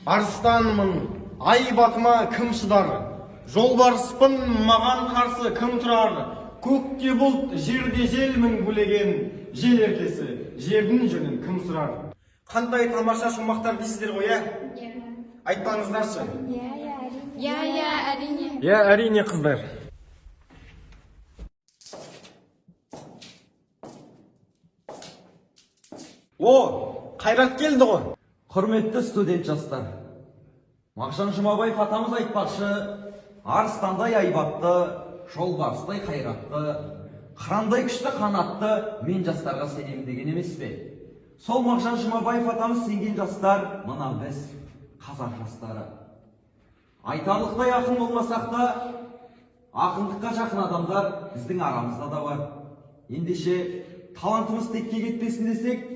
Арыстанмын, айбатыма кім шыдар? Жолбарыспын, маған қарсы кім тұрар? Көкте бұлт, жерде желмін гулеген, жел еркесі, жердің жөнін кім сұрар? Қандай тамаша шумақтар дейсіздер ғой, ә? Айтпаңыздаршы. Иә, иә, әрине. Иә, әрине, қыздар. О, Қайрат келді ғой. Құрметті студент жастар, Мағжан Жұмабаев атамыз айтпақшы, арыстандай айбатты, жолбарыстай қайратты, қырандай күшті қанатты мен жастарға сенемін деген емес пе? Сол Мағжан Жұмабаев атамыз сенген жастар мына біз, қазақ жастары. Айтарлықтай ақын болмасақ та, ақындыққа жақын адамдар біздің арамызда да бар. Ендеше талантымыз текке кетпесін десек,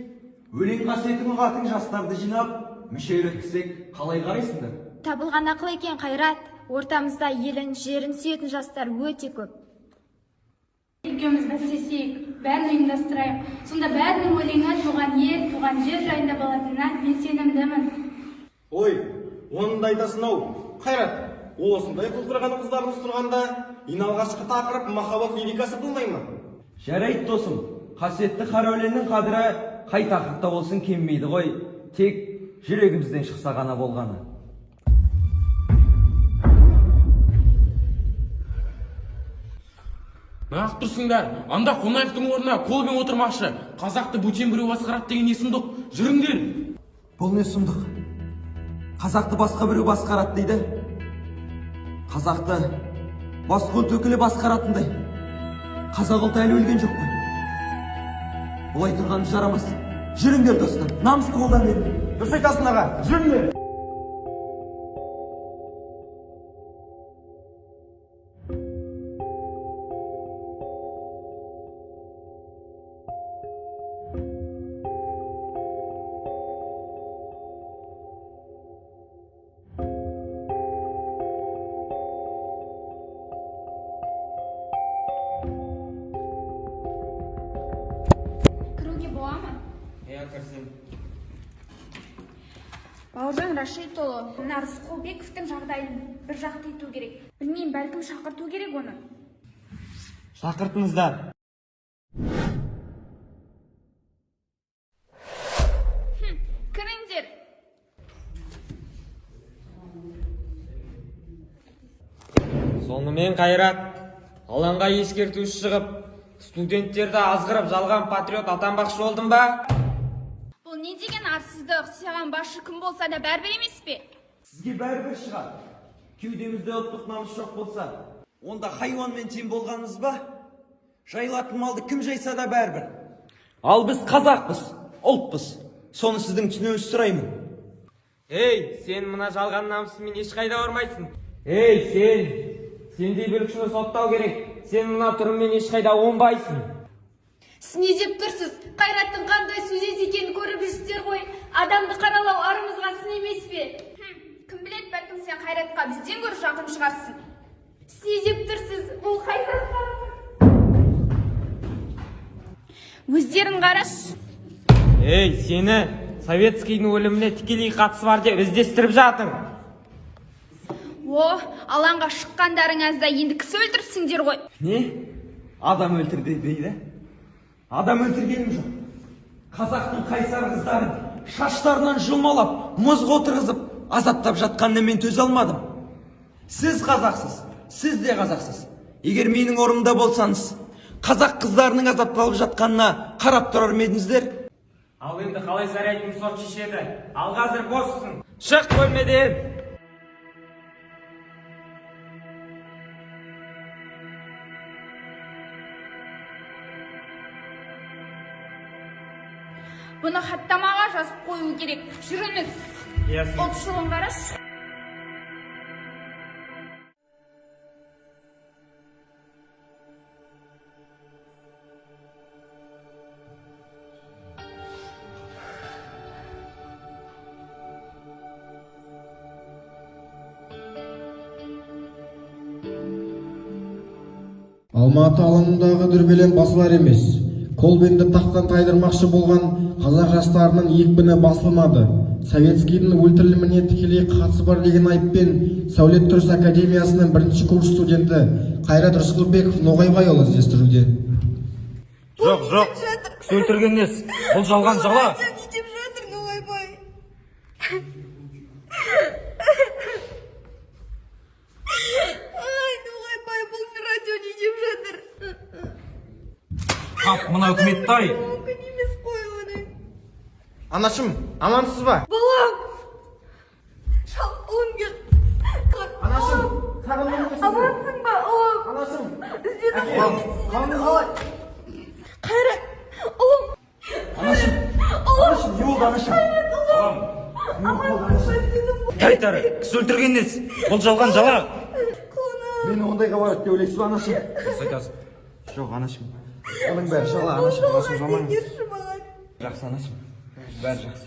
өлең қасиетін ұғатын жастарды жинап, мүшәйре өткізсек, қалай қарайсыңдар? Табылған ақыл екен, Қайрат. Ортамызда елін, жерін сүйетін жастар өте көп. Екеуміз бәстесейік, бәрін ұйымдастырайық. Сонда бәрінің өлеңі туған ел, туған жер жайында болатынына мен сенімдімін. Ой, оны да айтасың ау. Қайрат, осындай құлпырған қыздарымыз тұрғанда, ең алғашқы тақырып махаббат лирикасы болмай ма? Жарайды, досым, қасиетті қара өлеңнің қадірі қай тақырыпта болсын кемімейді ғой, тек жүрегімізден шықса ғана болғаны. Неғып тұрсыңдар? Анда Қонаевтың орнына Колбин отырмақшы. Қазақты бөтен біреу басқарады деген не сұмдық? Жүріңдер. Бұл не сұмдық? Қазақты басқа біреу басқарады дейді. Қазақты басқа ұлт өкілі басқаратындай. Қазақ ұлты әлі өлген жоқ қой. Бұлай тұрғанымыз жарамас. Жүріңдер, достар, намысты қолдан бермей. Дұрыс айтасың, аға, жүріңдер. Кіруге бола ма? Иә, кірсін. Бауыржан Рашитұлы, мына Рысқұлбековтің жағдайын бір жақты ету керек. Білмеймін, бәлкім шақырту керек оны. Шақыртыңыздар. Кіріңдер. Сонымен, Қайрат, алаңға ескертуші шығып, студенттерді азғырып, жалған патриот атанбақшы болдың ба? Бұл не деген арсыздық? Саған басшы кім болса да бәрібір емес пе? Сізге бәрібір шығар. Кеудемізде ұлттық намыс жоқ болса, онда хайуанмен тең болғанымыз ба? Жайылатын малды кім жайса да бәрібір. Ал біз қазақпыз, ұлтпыз. Соны сіздің түсінуіңізді сұраймын. Ей, сен мына жалған намысымен ешқайда бармайсың. Ей, сен, сендей бүлікшіні соттау керек. Сен мына түріңмен ешқайда оңбайсың. Сіз не деп тұрсыз? Қайраттың қандай студент екенін көріп жүрсіздер ғой. Адамды қаралау арымызға сын емес пе? Кім біледі, бәлкім сен Қайратқа бізден гөрі жақын шығарсың. Сіз не деп тұрсыз? Бұл қайда? Өздерін қарашы. Ей, сені Советскийдің өліміне тікелей қатысы бар деп іздестіріп жатыр. О, алаңға шыққандарың аз да, енді кісі өлтіріпсіңдер ғой. Не? Адам өлтірді дейді? Адам өлтіргенім жоқ. Қазақтың қайсар қыздарын шаштарынан жұлмалап, мұзға отырғызып, азаптап жатқанына мен төзе алмадым. Сіз қазақсыз, сіз де қазақсыз. Егер менің орнымда болсаңыз, қазақ қыздарының азапталып жатқанына қарап тұрар ма едіңіздер? Ал енді қалай сарайтын сот шешеді. Ал қазір боссың. Шық бөлмеден. Бұны хаттамаға жазып қою керек. Жүріңіз. Иә, Ұлтшылын қарашы. Алматы алаңындағы дүрбелең басылар емес. Колбинді тақтан тайдырмақшы болған қазақ жастарының екпіні басылмады. Советскийдің өлтіріліміне тікелей қатысы бар деген айыппен Сәулет Түріс академиясының бірінші курс студенті Қайрат Рысқұлбеков Ноғайбайұлы іздестіруде. Жоқ, жоқ, кісі өлтірген несі? Бұл жалған жала. Не деп жатыр, Ноғайбай? Ай, Ноғайбай, бұл радио не деп жатыр? Қап, мына үкіметті-ай. Мүмкін емес қой оның. Анашым, амансыз ба? Балам! Шал, ұлым кел. Анашым, сағындым ғой сізді. Амансың ба, ұлым? Анашым, Іздедім әке, ғой мен қалыңыз сені. қалай? Қайрат, ұлым. Анашым, анашым, не болды, анашым? Балам, Амансың ба, іздедім ғой. қайтары, кісі өлтірген несі? Бұл жалған жала. Мені ондайға барады деп ойлайсыз ба, анашым? Дұрыс айтасың. Жоқ, анашым. Оның бәрі жала, анашым, анашым, жыламаңыз. Берші маған. Жақсы, анашым. Бәрі жақсы.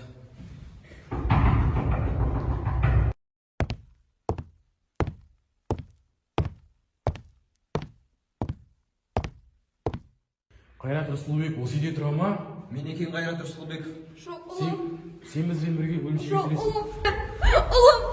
Қайрат Рысқұлбек осы үйде тұра ма? Мен екен Қайрат Рысқұлбеков. Жоқ, ұлым. Сен бізбен бірге бөлімшеге Жоқ, келесің. ұлым. Ұлым.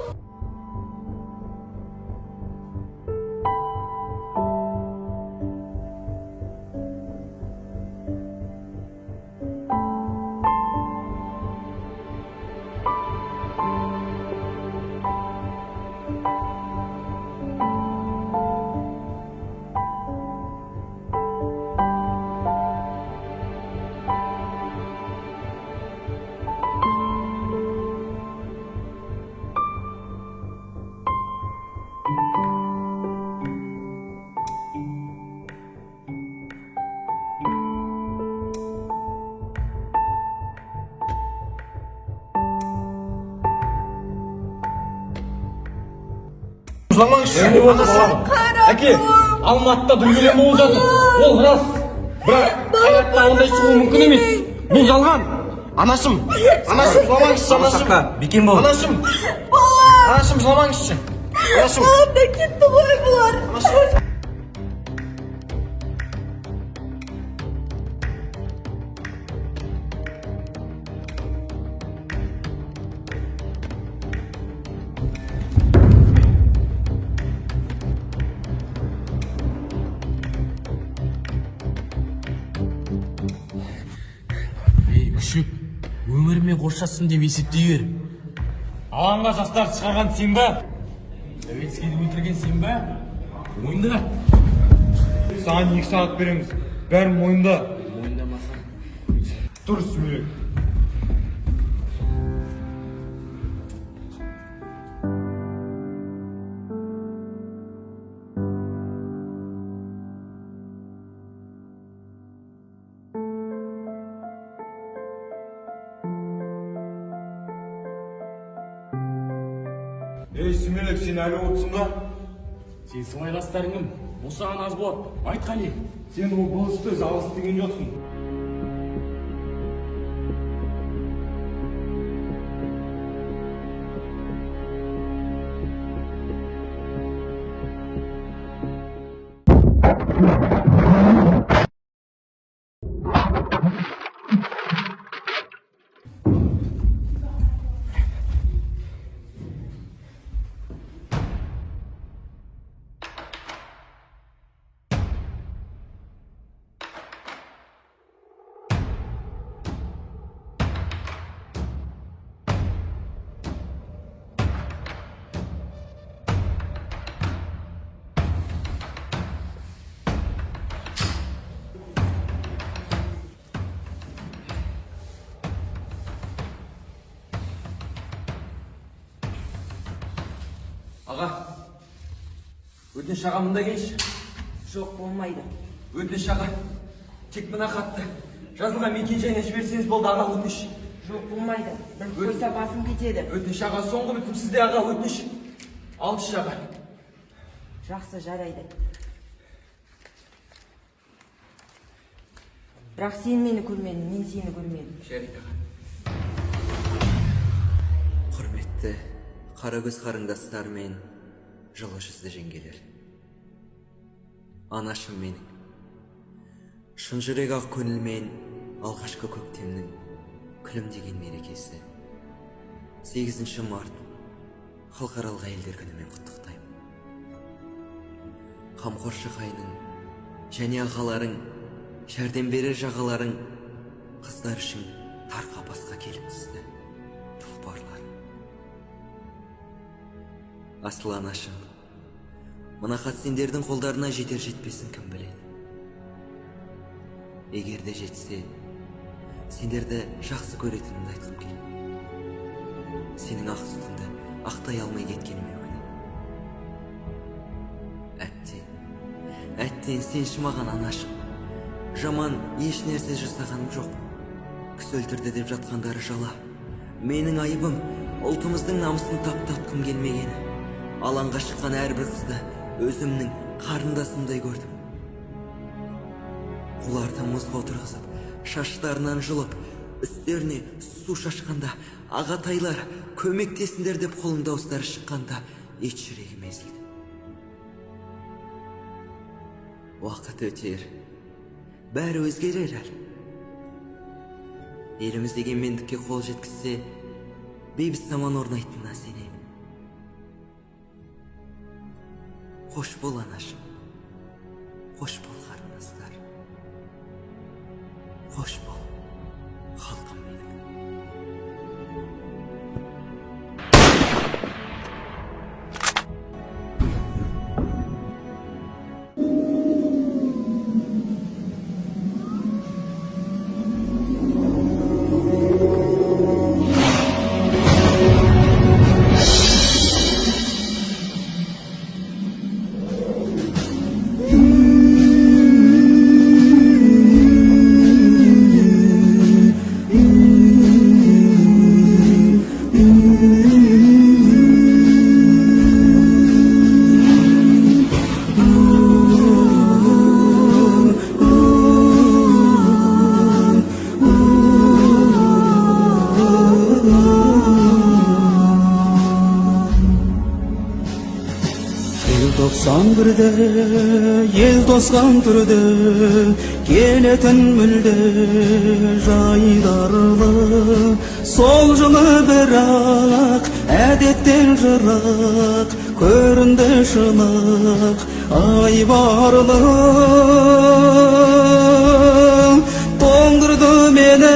Жыламаңызшы. Анашым. Әке, Алматыда дүрбелең болып жатыр. Ол рас. Бірақ Қайратта ондай шығуы мүмкін емес. Бұл жалған. Анашым, анашым, жыламаңызшы, анашым. Сақта, бекем бол. Анашым. Анашым, жыламаңызшы. Анашым. Балам да кетті ғой бұлар. Анашым. Ей, күшік, өмірімен қоштастым деп есептей бер. Алаңға жастарды шығарған сен ба? Советскийді өлтірген сен ба? Мойында. Саған 2 сағат береміз. Бәрін мойында. Мойындамасаң. Тұр, сүмелек. Ей, сүмелек, сен әлі отырсың ба? Сен сыбайластарың кім? Босаған аз болады. Айт қане. Сен ол бұл істі жалғыз істеген жоқсың. Аға, өтініш аға, мында келші. Жоқ, болмайды. Өтініш аға, тек мына хатты жазылған мекен жайына жіберсеңіз болды, аға, өтініш. Жоқ, болмайды. Біліп қойса басым кетеді. Өтініш аға, соңғы үмітім сізде, аға, өтініш. Алыңызшы, аға. Жақсы, жарайды. Бірақ сен мені көрмедің, мен сені көрмедім. Жарайды, аға. Құрметті қарагөз қарындастар мен жылы жүзді жеңгелер. Анашым менің. Шын жүрек ақ көңілмен алғашқы көктемнің күлімдеген мерекесі 8 март халықаралық әйелдер күнімен құттықтаймын. Қамқоршы қайның және ағаларың, жәрдем берер жағаларың қыздар үшін тар қапасқа келіп түсті тұлпарлар. Асыл анашым, мына хат сендердің қолдарына жетер жетпесін кім біледі. Егер де жетсе, сендерді жақсы көретінімді айтқым келеді. Сенің ақ сүтіңді ақтай алмай кеткеніме өкінемін. Әттең, әттең, сенші маған анашым. Жаман еш нәрсе жасағаным жоқ. Кісі өлтірді деп жатқандары жала. Менің айыбым ұлтымыздың намысын таптатқым келмегені. Алаңға шыққан әрбір қызды өзімнің қарындасымдай көрдім. Оларды мұзға отырғызып, шаштарынан жұлып, үстеріне су шашқанда, ағатайлар көмектесіңдер деп қолым дауыстары шыққанда ет жүрегім езілді. Уақыт өтер, бәрі өзгерер әлі. Еліміз егемендікке қол жеткізсе, бейбіт заман орнайтынына сенемін. Қош бол анашым, қош бол қарындастар, қош бол халқым менің. Желтоқсан бірді ел тосқан түрді, келетін мүлде жайдарлы. Сол жылы бірақ әдеттен жырақ көрінді шынық айбарлы. Тоңдырды мені,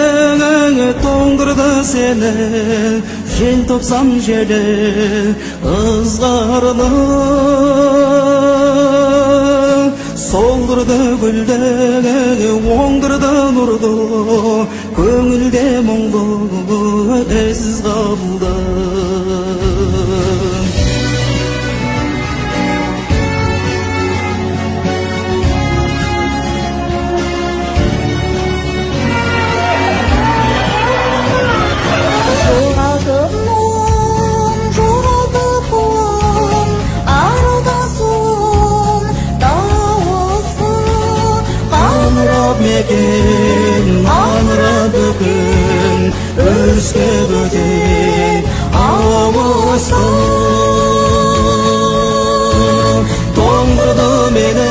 тоңдырды сені, желтоқсан желі ызғарлы. Солдырды гүлді, оңдырды нұрды, көңілде мұңлы із қалды. Жоғалтып мұң, жоғалтып құлын, аралда суын, дауысы. Аңырап мекен, аңырап дүкен, өріске бөтен ауысты. Тоңдырды мені,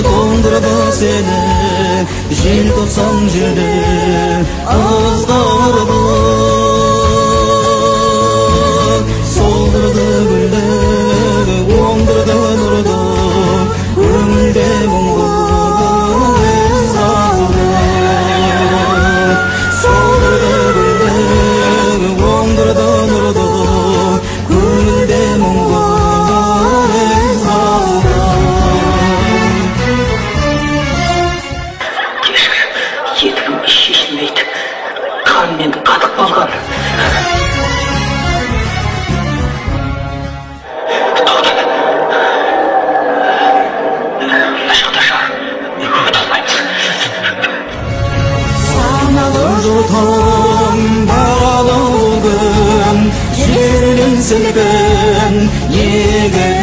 тоңдырды сені, желтоқсан желі ызғарлы. Солдырды гүлді, оңдырды нұрды, көңілде мұңлы із қалды. Солдырды гүлді, оңдырды нұрды, көңілде мұңлы із қалды. Кешір, етігім шешілмейді, қанмен қатып қалған. Мына жақта жар, өте алмаймыз. Саналы жұртым, бағалы күн, жерін сілкін, егін.